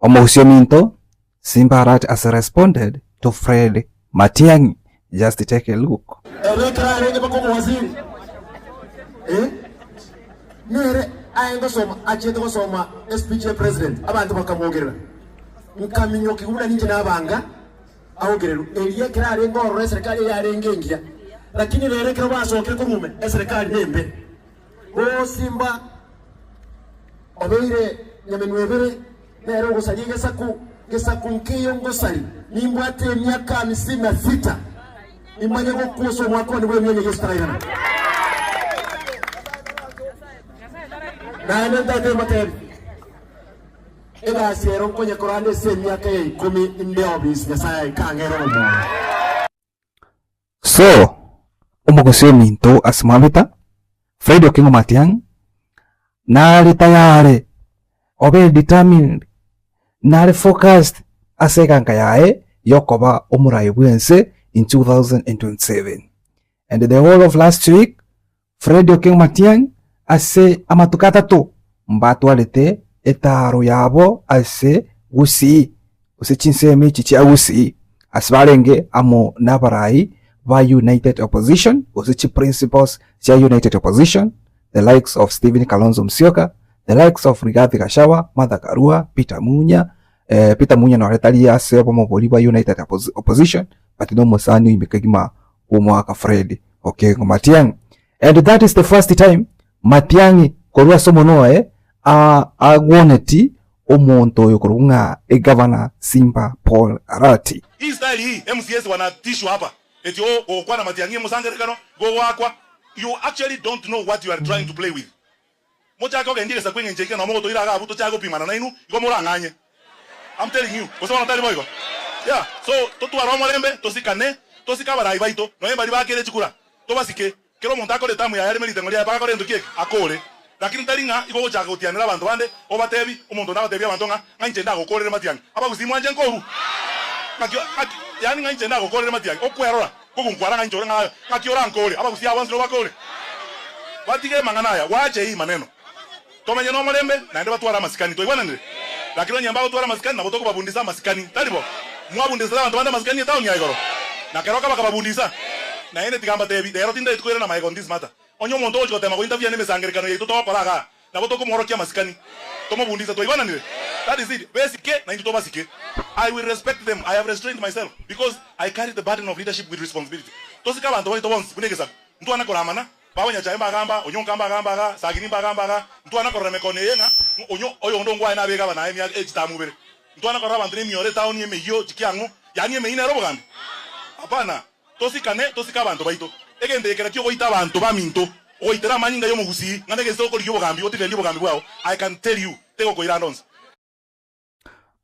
Omogusii ominto, Simba Arati has responded to Fred Matiang'i, just take a look. Ere ekero arenge mpaka omowaziri, eh, nere aye ngosoma achiete gosoma espeech ya president, abanto bakamwogerera. Nkaminyokiwa buna ninche nabanga aogererwe. Erio ekero arenge ororo eserekari eye yarenge engiya, lakini rero ekero basokire korwa ime, eserekari nembe. Gosimba obeire nyamenwa ebere, nere ogosaria egesaku, gesaku nkeiyo ngosari, nimbwate emiaka hamsini na sita, nimanye gokwa ase omwaka one bw'emiaka Yeso tarairana. Naende ntaete mbatebi, egasi ero nkonyekora ande ase emiaka ya ikomi inde obisi, Nyasae aikang'ere omoyo. So, omogosi ominto ase mwabeta, Fred Okengo Matiang'i, nare tayare, obe determined, nare focused ase eganka yaye yokoba omorai bwense in 2027. And the whole of last week, Fred Okengo Matiang'i ase amatuko atato mbatwarete etaaro yabo ase Gusii, gose chinsemo echi chia Gusii, ase barenge amo nabarai ba United Opposition gose chiprinciples chia United Opposition, the likes of Stephen Kalonzo Musyoka, the likes of Rigathi Gachagua, Martha Karua, Peter Munya, Peter Munya nore tari ase obomo boria bwa United Opposition, but nomosani oime kegima bw'omwaka Fred Okengo Matiang'i. And that is the first time Matiang'i korwa ase omonwa oye agwoneti omonto oyo korwa ng'a egavana Simba Paul Arati. Hii style hii MCAs wanatishwa hapa eti oh gogokwana Matiang'i omosangererekano gogoakwa you actually don't know what you are trying to play with. Mochake kogendia egesaku engencho eke nomo gotoira iga abwo tochake gopimana nainwe igo morang'anye. I'm telling you, gose bono tari boigo? Yeah, so totware omorembe, tosikane, tosike abarai baito, nonya mbaria baakere chikura, tobasike. Kera omonto akore etamu yaye areme ritengo riaye mpaka akore gento ki eke? Akore. Lakini tari ng'a igo ogochaka gotianera abanto bande, obatebi, omonto onde agotebia abanto ng'a, ng'a inche ndagokorere matiang'i. Abagusii mwanche nkoru? Ng'aki, ng'aki, yaani ng'a inche ndagokorere matiang'i, okwerora. Kogonkwara ng'a inche ore ng'a ng'aki orankore, abagusii aba bonsi nobakore. Batige amang'ana aya, gwache hii maneno. Tomenye nomorembe, naende batware amasikani. Twaigwananire? Lakini onye mbagotwara amasikani, nabo tokobabundisa amasikani, tari bo? Mwabundisete abanto bande amasikani etaoni ya igoro, na keroka bakababundisa. Naende tiga mbatebi, rero tindaeti koirana magega on this matter. Onye omonto ogochia gotema gointerfere nemesangererekano yaito togokora igaa, Nabo tokomworokia amasikani, tomobundise. Twaigwananire? That is it. Besike, naintwe tobasike. I will respect them. I have restrained myself because I carry the burden of leadership with responsibility. Tosike abanto baito bonsi buna egesaku. Ntwana koramana, baba Nyachae mbagamba, Onyonka mbagamba iga, Sagini mbagamba iga. Ntwana korora emekono eye ng'a onyo oyonde ongwaye nabe egabana aye emiaka echitamu ibere. Ntwana korora abanto nemioro etaoni emeyio chikiang'o, yaani emeyio nere obogambi? Hapana. Tosikane, tosike abanto baito. Egento eke nakio ogoita abanto baminto, ogoitera amanyinga y'omogusii, ng'a negese okorigia obogambi, otifendie obogambi bwao, I can tell you, tegokoira ande onsi.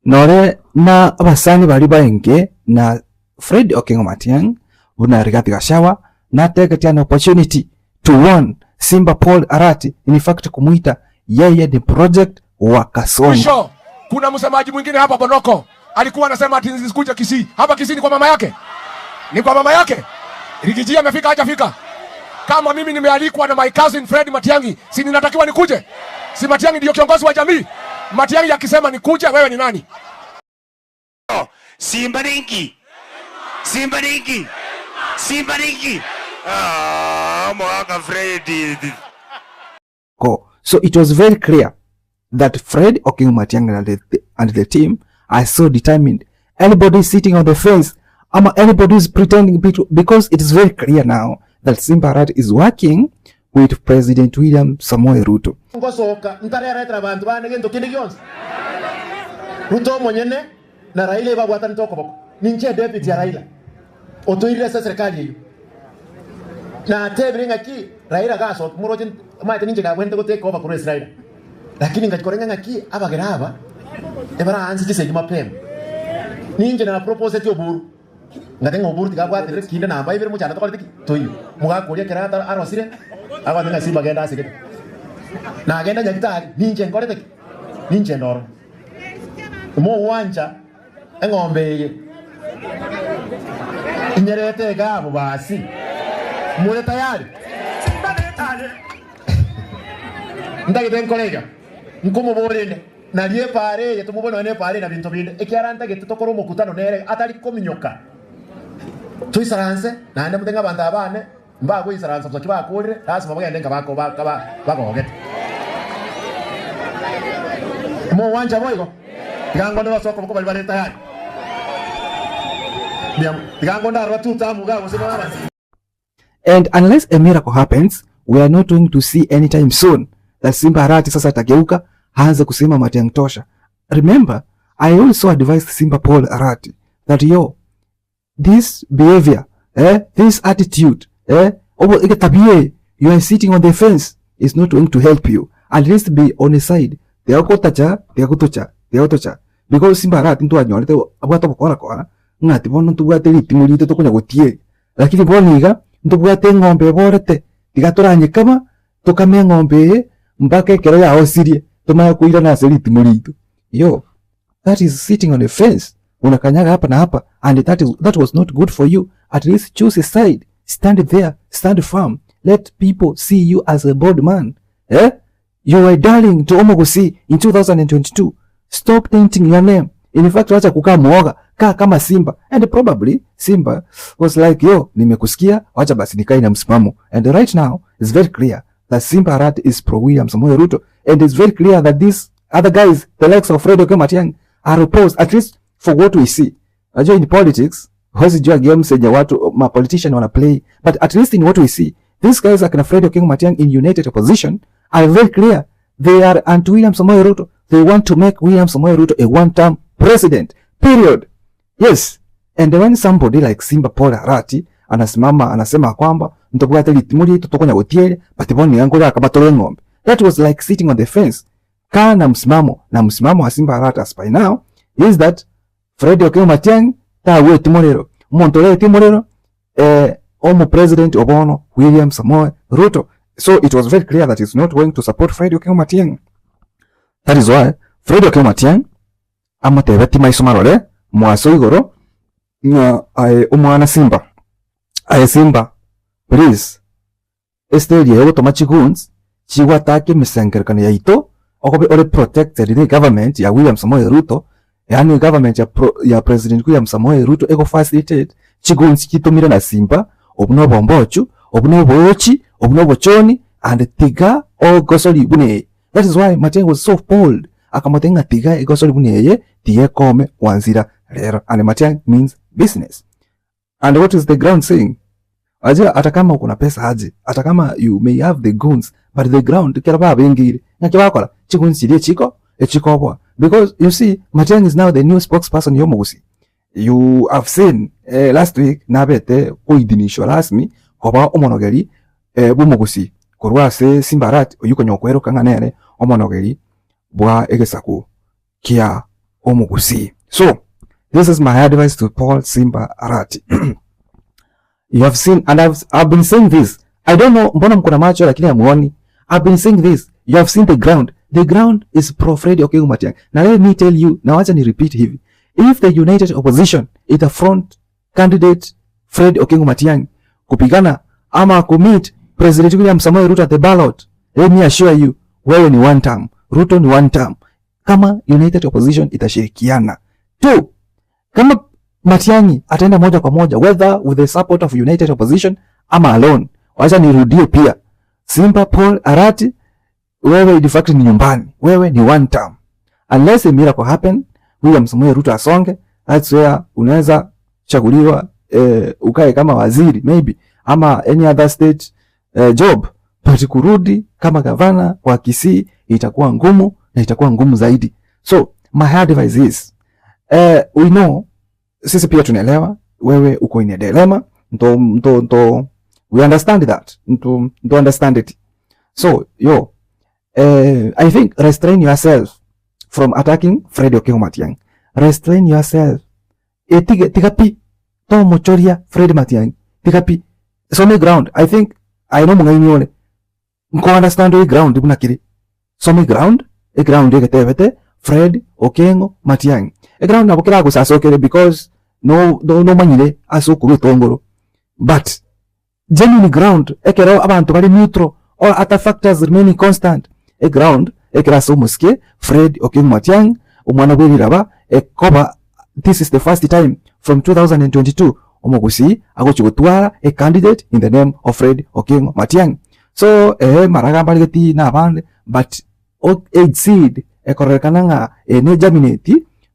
Nore na abasani baria baenge na Fred Okengo Matiang'i buna Rigathi Gachagua nategete an opportunity to warn Simba Paul Arati in fact kumuita yeye ni project wa Kasongo. Mwisho, kuna msemaji mwingine hapa Bonoko alikuwa anasema ati nisikuje Kisii. Hapa Kisii ni kwa mama yake, ni kwa mama yake. Rigiji amefika hajafika? Kama mimi nimealikwa na my cousin Fred Matiang'i, si ninatakiwa nikuje? Si Matiang'i ndio kiongozi wa jamii? Matiang'i akisema nikuje, wewe ni nani? Simba ninki? Simba ninki? Simba ninki? Ah, omogaka Fred. Ko. So it was very clear that Fred Okengo Matiang'i and the, and the team are so determined. Anybody sitting on the fence, ama anybody is pretending because it is very clear now that Simba Arati is working with President William Samoei Ruto. Ngosoka ntareretera abanto bane gento kende gionsi. Ruto omonyene na Raila ebabwatanete okoboko. Ninche deputy ya Raila otoirire ase eserekari eyio. Natebire ng'aki Raila gasoki moroche omanyete ninche nabwenerete go take over korwa ase Raila. Lakini ngachia koreng'a ng'aki abagere aba ebaraanse chisegi mapema. Ninche na proposeti Oburu. Ngate ng'a Oburu tiga abwaterere kinde namba ibere mochando tokorete ki? Toiyo. Mogaka oria ekero ata arosire agote ng'a Simba genda ase gete. Nagenda Nyagitari ninche nkorete ki? Ninche ndoro. Mogwancha eng'ombe eye inyerete iga abwo basi. More tayari? Ntagete nkore iga, nkomoboria inde. Nario epaara eye tomobue nonya nepaara eye na binto binde, ekiagera ntagete tokore omokutano nere atari kominyoka. Toisaranse, naende mote ng'a abanto aba baane mbagoisaransa bosa ki bakoorire, lasima bagende nka bako ba bagogete. Mogwancha boigo? Tiga ngonde ase okoboko baria bare tayari. Mbuya mono. Tiga ngonde aroro tutamu igaa gose nonya abasibwa. And unless a miracle happens, we are not going to see anytime soon that Simba Arati sasa atageuka aanze kusema Matiang'i tosha. Remember, I also advised Simba Paul Arati that yo, this behavior, eh, this attitude, eh, obo egetabia eye, you are sitting on the fence is not going to help you. At least be on a side. Tigagotacha, tigagotocha, tigagotocha. Because Simba Arati ntwanyorete abwate obokora kora, ng'a ati bono ntobwate ritimo rito tokonya gotieria. Lakini bono iga, ntobwate eng'ombe eborete, tiga toranyekama, tokame eng'ombe eye mpaka ekero yaosirie, tomanye koirana ase ritimo riaito. Yo, that is sitting on a fence, unakanyaga hapa na hapa and that is, that was not good for you. At least choose a side, stand there, stand firm, let people see you as a bold man. Eh? You were darling to Omogusii in 2022. Stop tainting your name. In fact, wacha kukaa muoga, kaa kama Simba. And probably Simba was like, yo, nimekusikia, wacha basi nikae na msimamo. And right now, it's very clear that Simba Arati is pro William Samoei Ruto. And it's very clear that these other guys, the likes of Fred Okengo Matiang'i, are opposed, at least for what we see. Najua in politics, huwezi jua games yenye watu ma politician wana play, but at least in what we see, these guys akina Fred Okengo Matiang'i in united opposition are very clear. They are anti William Samoei Ruto. They want to make William Samoei Ruto a one-term president. Period. Yes. And when somebody like Simba Paul Arati anasimama anasema kwamba ntobwate ritimo rietu tokonya gotieria but bono niga nkore akabatore eng'ombe. That was like sitting on the fence. Kaa na msimamo na msimamo wa Simba Arati as by now is that Fred Okengo Matiang'i tagweti morero, omonto oregeti omorero eh, omo president o bono William Samoei Ruto. So it was very clear that he's not going to support Fred Okengo Matiang'i. That is why Fred Okengo Matiang'i amotebeti maiso marore mwaso igoro ng'a aye omwana Simba, aye Simba please Esiteri eye ogotoma chigoons chigwatake emesangererekano yaito okobe ore protected ne government ya William Samoei Ruto yaani egovernment ya pro ya President William Samoei Ruto ego facilitate chigoons chitomire na simba obwo na obombochu obwo na oboochi obwo na obochoni and tiga ogosori buna eye. That is why Matiang'i was so bold akamotebia ng'a tiga egosori buna eye tiga ekome gwanzira rero and Matiang'i means business. And what is the ground saying? Wajua hata kama uko na pesa aje, hata kama you may have the goons, but the ground kera babengeire. Naki bakora? Chigoons chiria echiko echikoboa. Because you see, Matiang'i is now the new spokesperson yomogusi. You have seen eh, last week nabete koidhinishwa rasmi koba omonogeri eh, bw'omogusi korwa ase Simba Arati oyio konya okweroka ng'a nere omonogeri bwa egesaku kia omogusii. So this is my advice to Paul Simba Arati. You have seen and I've, I've been saying this. I don't know mbona mko na macho lakini hamuoni. I've been saying this. You have seen the ground. The ground is pro Fred Okengo Matiang'i. Now let me tell you, na wacha ni repeat hivi. If the united opposition ita front candidate Fred Okengo Matiang'i kupigana ama commit President William Samoei Ruto at the ballot, let me assure you, wewe ni one term, Ruto ni one term. Kama United Opposition itashirikiana tu, kama Matiang'i ataenda moja kwa moja whether with the support of United Opposition ama alone. Wacha nirudie pia, Simba Paul Arati, wewe de facto ni nyumbani, wewe ni one term, unless a miracle happen, William Samoei Ruto asonge, that's where unaweza chaguliwa eh, ukae kama waziri maybe ama any other state eh, job but kurudi kama gavana wa Kisii itakuwa ngumu na itakuwa ngumu zaidi. So my advice is eh, we know sisi pia tunaelewa wewe uko in a dilemma ndo ndo ndo we understand that ndo ndo understand it so yo eh, I think restrain yourself from attacking Fred Okengo Matiang'i restrain yourself e, tiga, tiga pi tomochoria Fred Matiang'i tiga pi some ground I think I know mong'aini ore nko understand e ground buna kere some ground e ground egetebete Fred Okengo Matiang'i e ground nabo keragosasokere because no no nomanyire ase okorwa etongoro but genuine ground ekero abanto bare neutral all other factors remaining constant e ground. ekero ase omosike Fred Okengo Matiang'i omwana bwe riraba ekoba this is the first time from 2022 omogusii agochi gotwara a candidate in the name of Fred Okengo Matiang'i. So eeh maraga mbaregeti na abande but age seed ekororekana ng'a eye ne germinate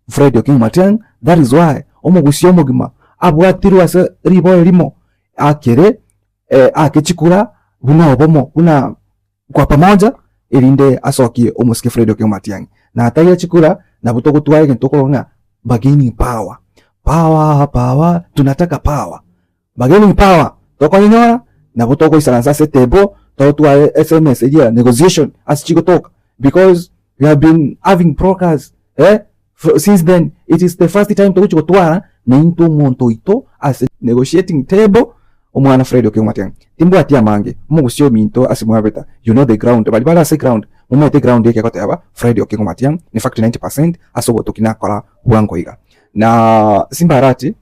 Fred Okengo Matiang'i that is why omogusii omogima abwatirwe ase riboyo rimo akere ake chikura buna obomo buna kwa pamoja erinde asokie omosike Fred Okengo Matiang'i. Na ataiyo chikura nabo togotwara egento tokorora ng'a bargaining power, power power tunataka power, bargaining power tokonyenyora nabo togoisaransa ase etable totware SMS eria ya negotiation ase chigotoka because we have been having brokers eh since then it is the first time togochi gotwara naintwe omonto oito ase negotiating table omwana Fred Okengo Matiang'i. Timbwati amange, omogusi ominto ase mwabeta, you know the ground, baria bare ase ground momanyete ground eke egoteba Fred Okengo Matiang'i in fact 90% ase obotoki nakora bwango iga. Na Simba Arati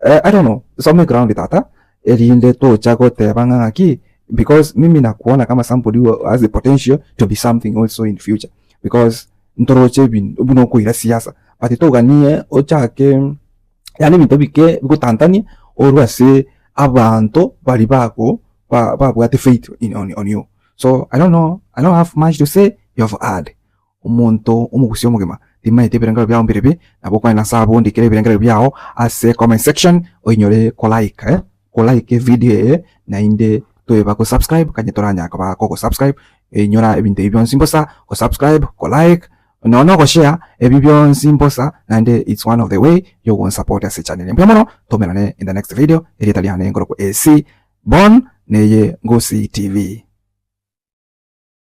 I don't know, some ground tata erinde tocha goteba ng'a ng'aki because mimi nakuona kama somebody who has the potential to be something also in future because ntoroche ebinto buna okoira siasa but toganie ochake yaani ebinto bike bigotantanie orwe ase abanto baria bako babwate faith in on on you. So I don't know, I don't have much to say, you have heard. Omonto omogusia omogima, timanyeti ebirengererio biao mbiribi, nabo okwane nase abwo ondikere ebirengererio biao ase comment section oinyore ko like eh, ko like evideo eye naende toeba go subscribe kanye toranyara koba kogo subscribe inyora ebinto ebi bionsi mbosa, go subscribe, ko like, nonya na ogoshare ebi bionsi mbosa naende it's one of the way yogonsupport ase echannel eye. Mbuya mono, tomerane in the next video, erieta riane nkorokwa AC Bon neye Ngusi TV.